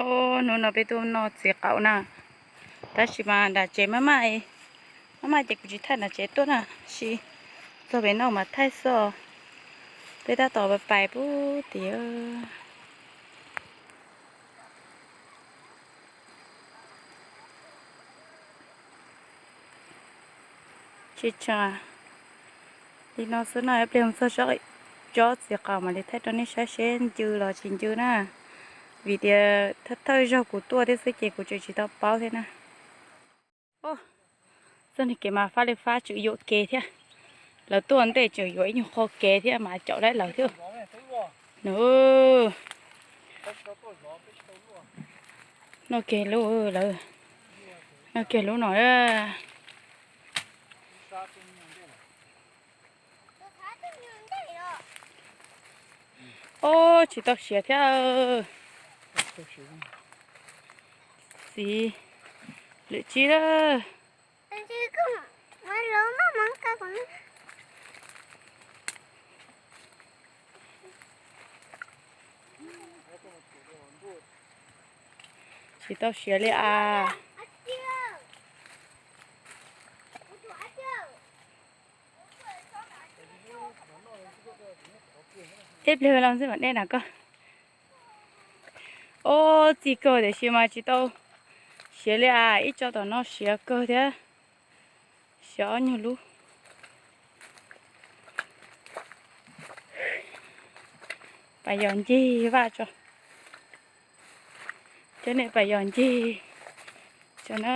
Hnub no peb tuaj noj txiv qaub na, tab sis mas nram tsev maj maj, maj maj ces kuv tsis thaij nram tsev tuaj na, sis txog pem no mas thaij xwb. Peb tab tom pais pais pub tiag. Tsis tshuav li no xwb na, ib pliag txog tsob txiv qaub mam li thaij rau nej saib seb ncw los tsis ncw na. Vim tias thawj thawj zaug kuv tuaj thiab xwb ces kuv tseem tsis tau paub thiab na. Txoj niag kev mas fab li fab tswm yuam kev thiab. Lawv tuaj ntej tseem yuav ib nyuag qho kev thiab mas caum dab lawv thiab. Nws noj kiag lub lawm, noj kiag lub no. Ob, tsis tau siav thiab. Txiv lwm tsib lawm. Tsis tau siav li as. Ib pliag los xwb mam dej na koj. Ob, txi kawg tiam sis mas tsis tau siav li as, ib tsob tom no siav kawg thiab. Siav ob nyuag lub. Pas yos ncig vaj tso. Cov niag pas yos ncig tso na.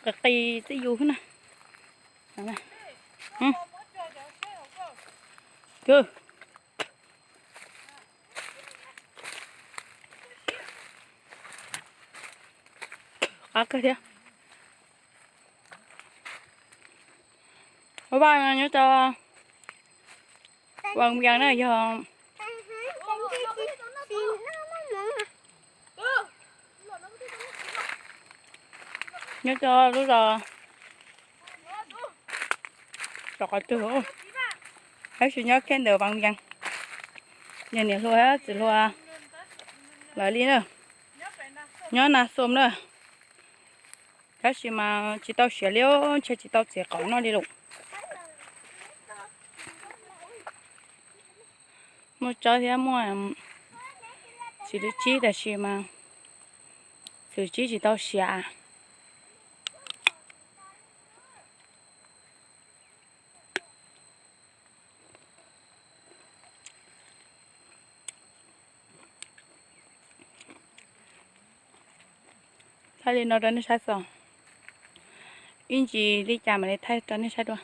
Qis qis txij yus na. Qab kawg thiab. Vaj nyob rau Vaj Vias na yog. Nyob rau lub zos rau qhov twg, tab sis nyob kiag ntawm Vaj Vias. Yog niam hluas txiv hluas lawv li na. Nyob Na Xom na. Tab sis mas tsis tau siav li, ntshe tsis tau txiv qaub noj li lawm. Muaj tsob thiab muaj txiv lwm tsib tab sis mas txiv lwm tsib tsis tau siav. Thaij li no rau nej saib xwb, ib ntsis li cas mam li thaij rau nej saib dua.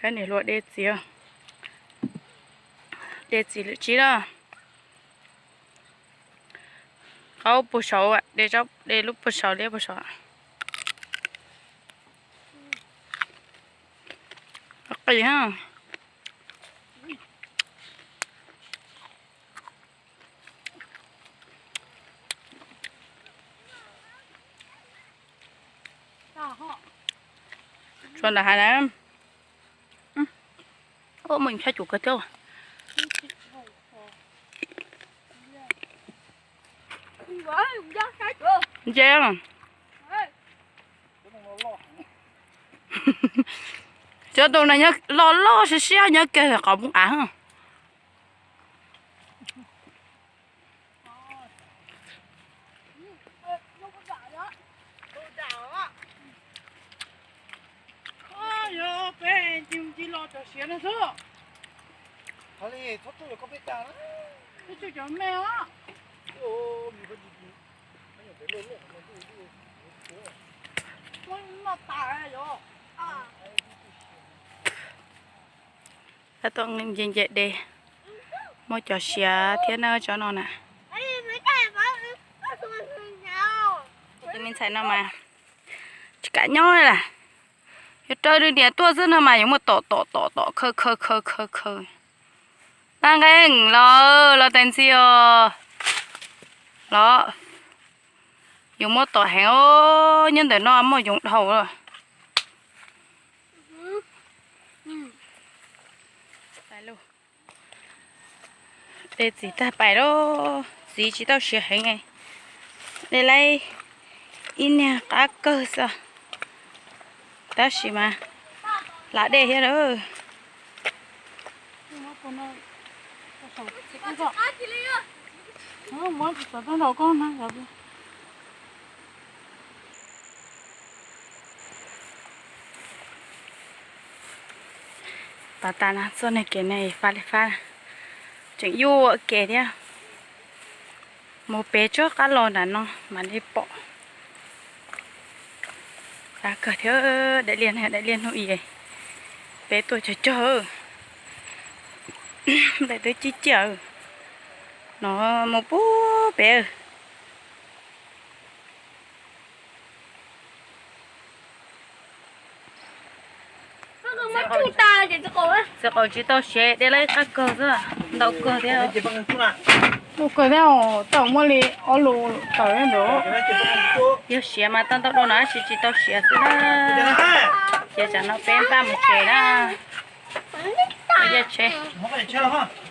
Saib niam hluas de txiv, de txiv lwm tsib na. Qaub puag saud, de lub puag saud liab puag saud. Qis. Tsuas ntawm hais na. Ua muaj ib phab cuv kawg thiab. Ntse. Cov tus no nyob loj loj siab siab nyob kiag qhov poob av. Peb cia los cov siav no xwb. Txhob tsuj cov me os. Tab tom nce nce de, muaj cov siav thiab na tsob no na. Tus me ntxhais no mas tsis kam nyob li. Yog raws li niam tuaj xwb no mas yuav muaj tom tom tom tom khaws khaws khaws khaws khaws. Paj Nqeeb los, los tais ntxhi os. Los, Yoov muab tom heev os, nyob ntawm no muaj yoov dhau lawm. De txiv tag pais lawm, txiv tsis tau siav heev, de lawm ib niag qab kawg xwb, tab sis mas lam dej thiab lawm. Pab tas no txoj niag kev ne fab li fab, tseem yuam kev thiab. Mus pem tsob qab los nram no mam li pom. Fab kawg thiab, daim liaj, daim liaj hnub i peb tuaj cog cog, nplaim twb cig ciaj no mus puag pem. Txiv qaub tsis tau siav, de lawm ib qab kawg xwb, ntau kawg thiab. Ntau kawg thiab, tau muaj li ob lus tawm ntawd. Yog siav mas tau ntau dua no, tab sis tsis tau siav xwb na. Ces tsam no peb npaj mus tsev na. Ua tsev.